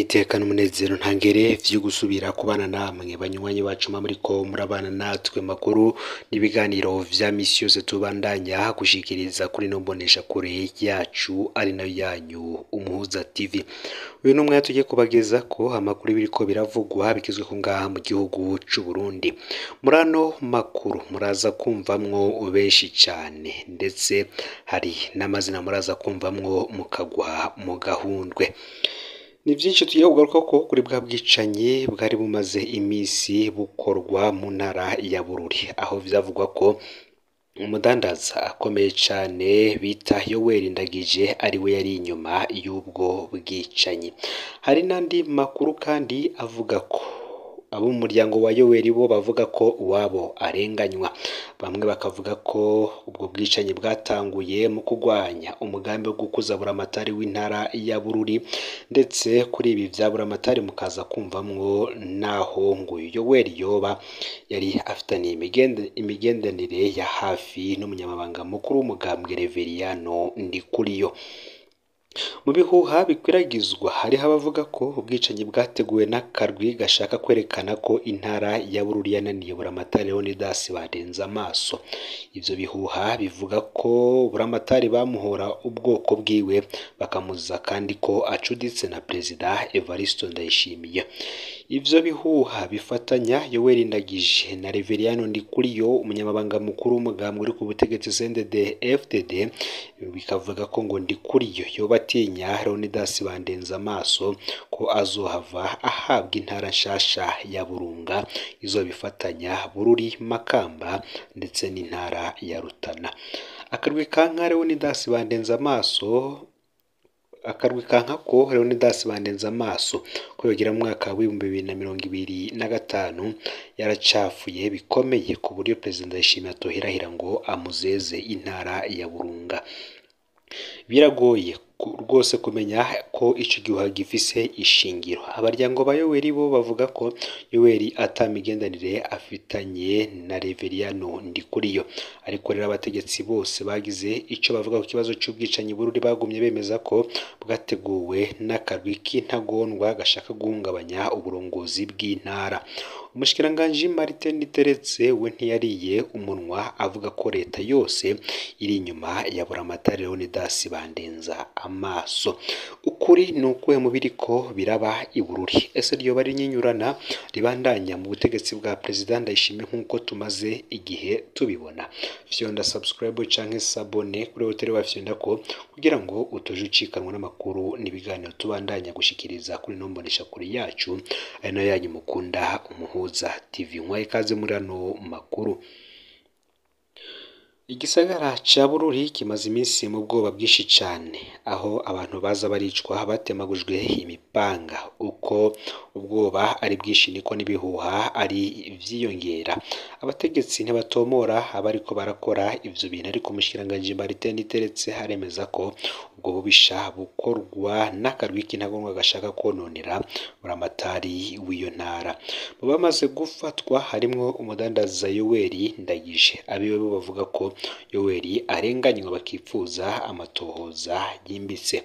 Niteka n'umunezero ntangere vyo gusubira kubana namwe banywanyi bacu muriko murabana natwe makuru n'ibiganiro vya misi yose tubandanya gushikiriza kuri no mbonesha kure yacu ari nayo yanyu Umuhuza TV. Uyu ni umwanya tugiye kubageza ko amakuru biriko biravugwa bigezwe ko ngaha mu gihugu c'u Burundi. Muri ano makuru muraza kumvamwo benshi cane, ndetse hari n'amazina muraza kumvamwo mukagwa mu gahundwe. Ni vyinshi tugiye kugaruka ko kuri bwa bwicanyi bwari bumaze imisi bukorwa mu ntara ya Bururi, aho vyavugwa ko umudandaza akomeye cane bita Yoweri Ndagije ari we yari inyuma y'ubwo bwicanyi. Hari n'andi makuru kandi avuga ko abo mu muryango wa Yoweri bo bavuga ko uwabo arenganywa, bamwe bakavuga ko ubwo bwicanyi bwatanguye mu kurwanya umugambi wo gukuza Buramatari w'intara ya Bururi, ndetse kuri ibi vya Buramatari mukaza kumvamwo naho ngo Yoweri yoba yari afitaniye imigenderanire ya hafi n'umunyamabanga mukuru w'umugambwe Reveriyano Ndikuriyo. Mu bihuha bikwiragizwa hariho abavuga ko ubwicanyi bwateguwe n'akarwi gashaka kwerekana ko intara ya Bururi yananiye Buramatari Leonidas barenze amaso. Ivyo bihuha bivuga ko Buramatari bamuhora ubwoko bwiwe, bakamuziza kandi ko acuditse na Perezida Evariste Ndayishimiye. Ivyo bihuha bifatanya Yoweri Ndagije na Reveriyano Ndikuriyo, umunyamabanga mukuru w'umugambwe uri ku butegetsi CNDD-FDD, bikavuga ko ngo Ndikuriyo yoba atinya Leonidas Bandenze amaso ko azohava ahabwa intara nshasha ya Burunga izobifatanya Bururi, Makamba ndetse n'intara ya Rutana. Akarwi kanka Leonidas Bandenze amaso akarwi kanka ko Leonidas Bandenze amaso ko yogera mu mwaka w'2025 yaracafuye bikomeye ku buryo Perezida Ndayishimiye atohirahira ngo amuzeze intara ya Burunga. Biragoye rwose kumenya ko ico gihuha gifise ishingiro. Abaryango ba Yoweri bo bavuga ko Yoweri ata migenderanire afitanye na Reveriyano Ndikuriyo. Ariko rero abategetsi bose bagize ico bavuga ku kibazo c'ubwicanyi Bururi bagumye bemeza ko bwateguwe n'akarwi k'intagondwa gashaka guhungabanya uburongozi bw'intara. Umushikiranganji Martin Niteretse we ntiyariye umunwa avuga ko leta yose iri inyuma ya Buramatari Leonidas Bandenza amaso. Ukuri ni ukuhe mu biriko biraba i Bururi? Ese ryoba ari inyinyurana ribandanya mu butegetsi bwa Perezida Ndayishimiye nk'uko tumaze igihe tubibona? Fyonda subscribe canke s'abonner kuri hoteli wa Fyonda ko kugira ngo utoje ucikanwa n'amakuru n'ibiganiro tubandanya gushikiriza kuri no mbonesha kure yacu ari nayo yanyu mukunda Umuhuza TV. Nkwaye ikaze muri ano makuru. Igisagara ca Bururi kimaze iminsi mu bwoba bwinshi cane, aho abantu baza baricwa batemagujwe imipanga. Uko ubwoba ari bwinshi niko n'ibihuha ari vyiyongera. Abategetsi ntibatomora abariko barakora ivyo bintu, ariko umushikiranganji Martin Niteretse aremeza ko ubwo bubisha bukorwa n'akarwi k'intagondwa gashaka kononera Buramatari w'iyo ntara. Mu bamaze gufatwa harimwo umudandaza Yoweri Ndagije. Abiwe bo bavuga ko Yoweri arenganywa bakipfuza amatohoza yimbitse.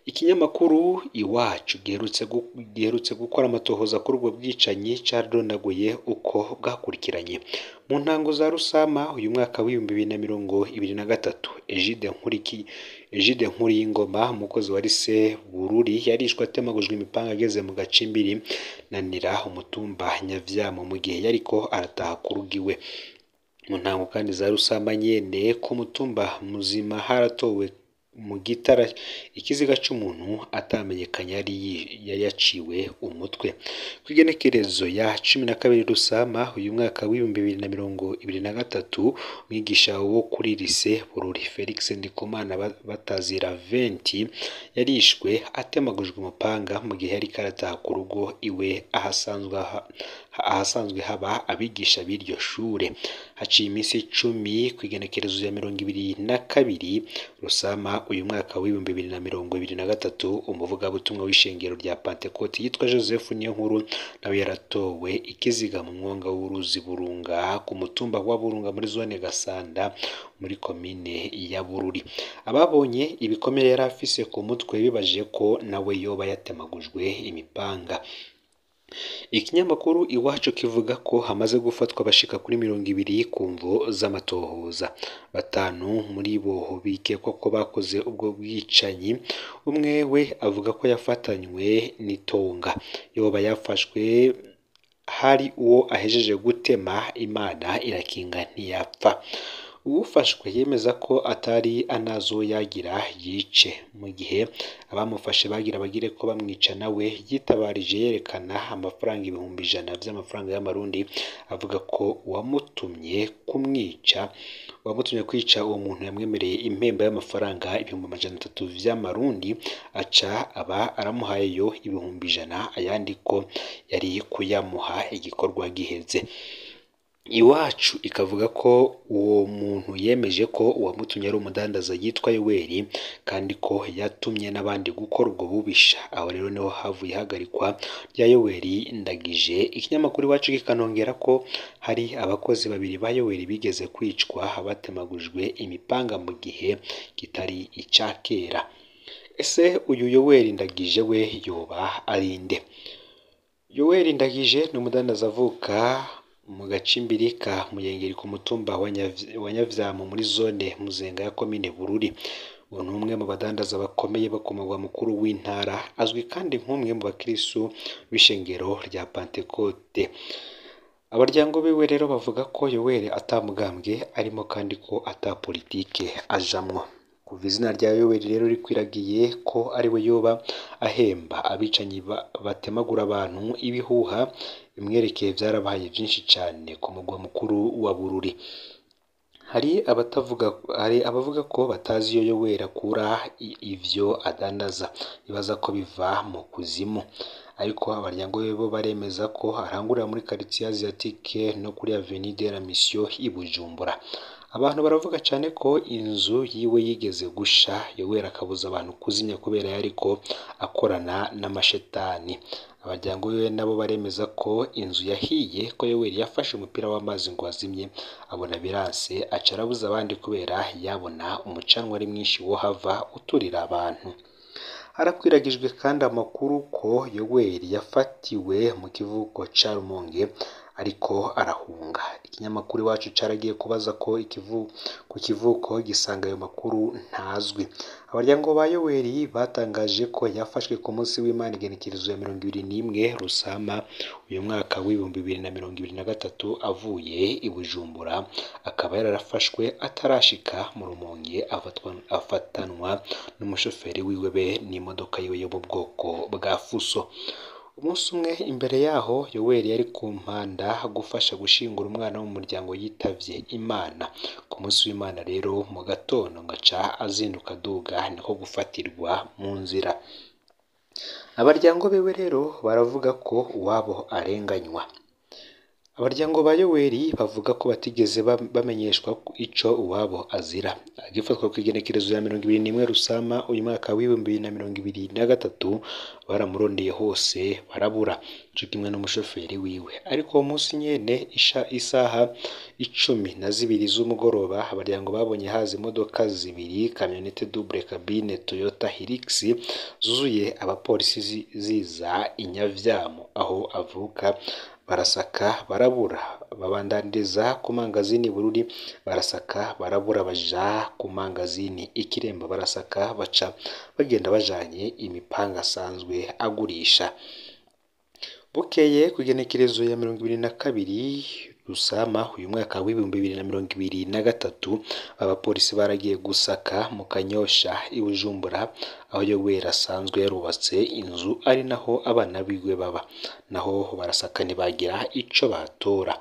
Ikinyamakuru Iwacu giherutse gukora amatohoza kuri ubwo bwicanyi caradondaguye uko bwakurikiranye. Mu ntango za Rusama uyu mwaka w'2023, Egide Nkuriyingoma umukozi wa Lycée Bururi yarishwe atemagujwe imipanga ageze mu gacimbiri Nanira umutumba Nyavyamo mu gihe yariko arataha ku rugo iwe. Mu ntango kandi za Rusama nyene ku mutumba Muzima haratowe mu gitara ikiziga c'umuntu atamenyekanye yari yaciwe umutwe. Kw'igenekerezo ya 12 Rusama uyu mwaka w'2023, umwigisha wo kuri Lycée Bururi Felix Ndikumana Batazira Venti yarishwe atemagujwe umupanga mu gihe yariko arataha ku rugo iwe ahasanzwe ahasanzwe haba abigisha b'iryo shure. Haciye iminsi 10 kw'igenekerezo ya 22 Rusama uyu mwaka w'2023, umuvugabutumwa w'ishengero rya Pantekote yitwa Joseph Niyonkuru nawe yaratowe ikiziga mu mwonga w'uruzi Burunga ku mutumba wa Burunga muri zone Gasanda muri komine ya Bururi. Ababonye ibikomere yari afise ku mutwe bibaje ko nawe yoba yatemagujwe imipanga. Ikinyamakuru Iwacu kivuga ko hamaze gufatwa abashika kuri 20 ku mvo z'amatohoza. 5 muri bo bikekwa ko bakoze ubwo bwicanyi, umwe we avuga ko yafatanywe n'itonga. Yoba yafashwe hari uwo ahejeje gutema, Imana irakinga ntiyapfa. Uwufashwe yemeza ko atari anazo yagira yice, mu gihe abamufashe bagira bagire ko bamwica nawe yitabarije yerekana amafaranga 100,000 vy'amafaranga y'amarundi, avuga ko uwamutumye kumwica, uwamutumye kwica uwo muntu yamwemereye impemba y'amafaranga 300,000 vy'amarundi, aca aba aramuhayeyo 100,000 ayandi ko yari kuyamuha igikorwa giheze. Iwacu ikavuga ko uwo muntu yemeje ko uwamutumye ari umudandaza yitwa Yoweri kandi ko yatumye n'abandi gukora ubwo bubisha. Aho rero niho havuye ihagarikwa rya Yoweri Ndagije. Ikinyamakuru Iwacu kikanongera ko hari abakozi babiri ba Yoweri bigeze kwicwa batemagujwe imipanga mu gihe kitari ica kera. Ese uyu Yoweri Ndagije we yoba ari nde? Yoweri Ndagije ni umudandaza avuka mu gacimbiri ka Muyengeri ku mutumba wa Nyavyamu muri zone Muzenga ya komine Bururi. Uwo ni umwe mu badandaza bakomeye bo ku mugwa mukuru w'intara, azwi kandi nk'umwe mu bakristu b'ishengero rya Pantekote. Abaryango biwe rero bavuga ko Yoweri atamugambwe arimo kandi ko ata politike ajamwo. Kuva izina rya Yoweri rero rikwiragiye ko ariwe yoba ahemba abicanyi batemagura abantu, ibihuha bimwerekeye vyarabaye vyinshi cane ku mugwa mukuru wa Bururi. Hari abavuga ko batazi iyo Yoweri akura ivyo adandaza, bibaza ko biva mu kuzimu. Ariko abaryango biwe bo baremeza ko arangurira muri quartier Asiatique no kuri Avenue de la Mission i Bujumbura. Abantu baravuga cane ko inzu yiwe yigeze gusha, Yoweri akabuza abantu kuzimya kubera yariko akorana n'amashetani. Abaryango biwe nabo baremeza ko inzu yahiye, ko Yoweri yafashe umupira w'amazi ngo azimye, abona biranse aca arabuza abandi kubera yabona umucanwa ari mwinshi wohava uturira abantu. Harakwiragijwe kandi amakuru ko Yoweri yafatiwe mu kivuko ca Rumonge ariko arahunga. Ikinyamakuru Iwacu caragiye kubaza ko ku kivuko gisanga ayo makuru ntazwi. Abaryango ba Yoweri batangaje ko yafashwe ku munsi w'Imana igenekerezo ya 21 Rusama uyu mwaka w'2023 avuye i Bujumbura, akaba yarafashwe atarashika mu Rumonge, afatanwa n'umushoferi wiwe be n'imodoka yiwe yo mu bwoko bwa Fuso. Umunsi umwe imbere yaho Yoweri yari ku mpanda gufasha gushingura umwana wo mu muryango yitavye Imana. Ku munsi w'Imana rero mu gatondo ngaca azinduka aduga, niko gufatirwa mu nzira. Abaryango biwe rero baravuga ko uwabo arenganywa. Abaryango ba Yoweri bavuga ko batigeze bamenyeshwa ico uwabo azira. Agifatwa kw'igenekerezo ya 21 Rusama uyu mwaka w'2023, baramurondeye hose barabura, co kimwe n'umushoferi wiwe. Ariko uwo munsi nyene isaha 12 z'umugoroba, abaryango babonye haza imodoka zibiri, kamyonete double cabine Toyota Hilux zuzuye abapolisi ziza i Nyavyamu aho avuka, barasaka barabura, babandaniriza ku mangazini Bururi barasaka barabura, baja ku mangazini Ikiremba barasaka, baca bagenda bajanye imipanga asanzwe agurisha. Bukeye kw'igenekerezo ya 22 Rusama uyu mwaka w'2023, abapolisi baragiye gusaka mu Kanyosha i Bujumbura aho Yoweri asanzwe yarubatse inzu ari naho abana biwe baba, naho barasaka ntibagira ico batora.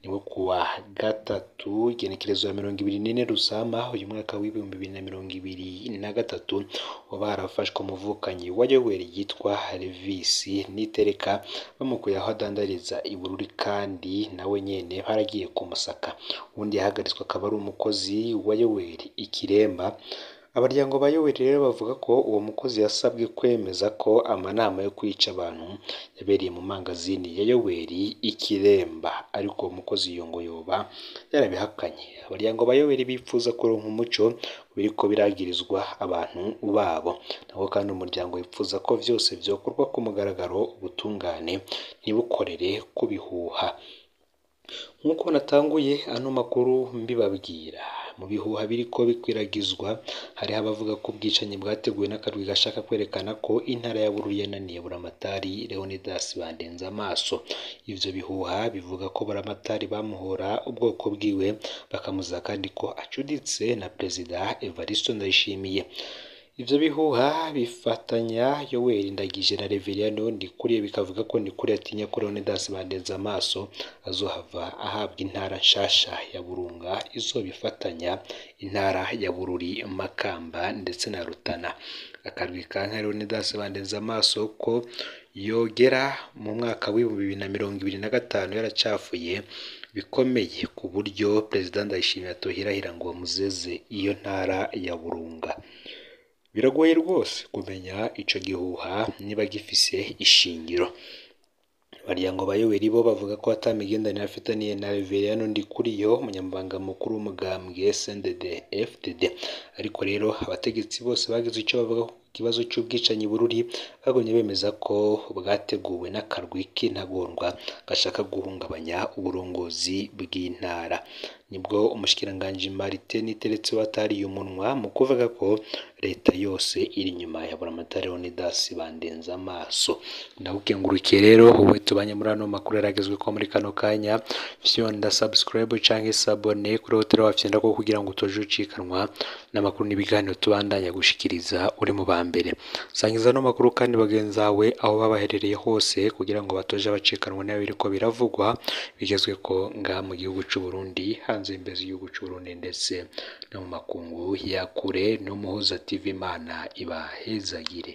Niwo kuwa gatatu igenekerezo ya 24 Rusama uyu mwaka w'2023 hoba harafashwe umuvukanyi wa Yoweri yitwa Levisi Nitereka, bamukuye aho adandariza i Bururi kandi nawe nyene baragiye kumusaka. Uwundi yahagaritswe akaba ari umukozi wa Yoweri Ikiremba. Abaryango ba Yoweri rero bavuga ko uwo mukozi yasabwe kwemeza ko amanama yo kwica abantu yabereye mu mangazini ya Yoweri Ikiremba, ariko uwo mukozi iyo ngo yoba yarabihakanye. Abaryango ba Yoweri bipfuza kuronka umuco biriko biragirizwa abantu babo, nabo kandi umuryango wipfuza ko vyose vyokorwa ku mugaragaro, ubutungane ntibukorere ku bihuha. Nk'uko natanguye ano makuru mbibabwira, mu bihuha biriko bikwiragizwa hariho abavuga ko ubwicanyi bwateguwe n'akarwi gashaka kwerekana ko intara ya Bururi yananiye Buramatari Leonidas Bandenzamaso. Ivyo bihuha bivuga ko Buramatari bamuhora ubwoko bwiwe, bakamuza kandi ko acuditse na Perezida Evariste Ndayishimiye. Ivyo bihuha bifatanya Yoweri Ndagije na Reveriyano Ndikuriye, bikavuga ko Ndikuriye atinya ko Leonidas Bandenzamaso azohava ahabwa intara nshasha ya Burunga izobifatanya intara ya Bururi, Makamba ndetse na Rutana. Akarwi kanka Leonidas Bandenzamaso ko yogera mu mwaka w'2025 yaracafuye bikomeye ku buryo Perezida Ndayishimiye atohirahira ngo bamuzeze iyo ntara ya Burunga. Biragoye rwose kumenya ico gihuha niba gifise ishingiro. Abaryango ba Yoweri bo bavuga ko ata migenderanire afitaniye na Reveriyano Ndikuriyo, umunyamabanga mukuru w'umugambwe CNDD FDD. Ariko rero abategetsi bose bagize ico bavuga ku kibazo c'ubwicanyi Bururi bagumye bemeza ko bwateguwe n'akarwi k'intagondwa gashaka guhungabanya uburongozi bw'intara. Nibwo umushikiranganji Martin Niteretse watariye umunwa mu kuvuga ko leta yose iri inyuma ya Buramatari Leonidas Bandenzamaso. Ndagukengurukiye rero wowe tubanye muri ano makuru yaragezwe ko muri kano kanya, fyonda subscribe canke s'abonner kuri hoteli wafyonda ko kugira ngo utoje ucikanwa n'amakuru n'ibiganiro tubandanya gushikiriza uri mu ba mbere. Sangiza ano makuru kandi bagenzawe aho babaherereye hose kugira ngo batoje abacikanwa nayo biriko biravugwa bigezwe ko nga mu gihugu c'u Burundi, hanze y'imbibe z'igihugu c'u Burundi ndetse no mu makungu ya kure. No Muhuza TV, Imana ibahezagire.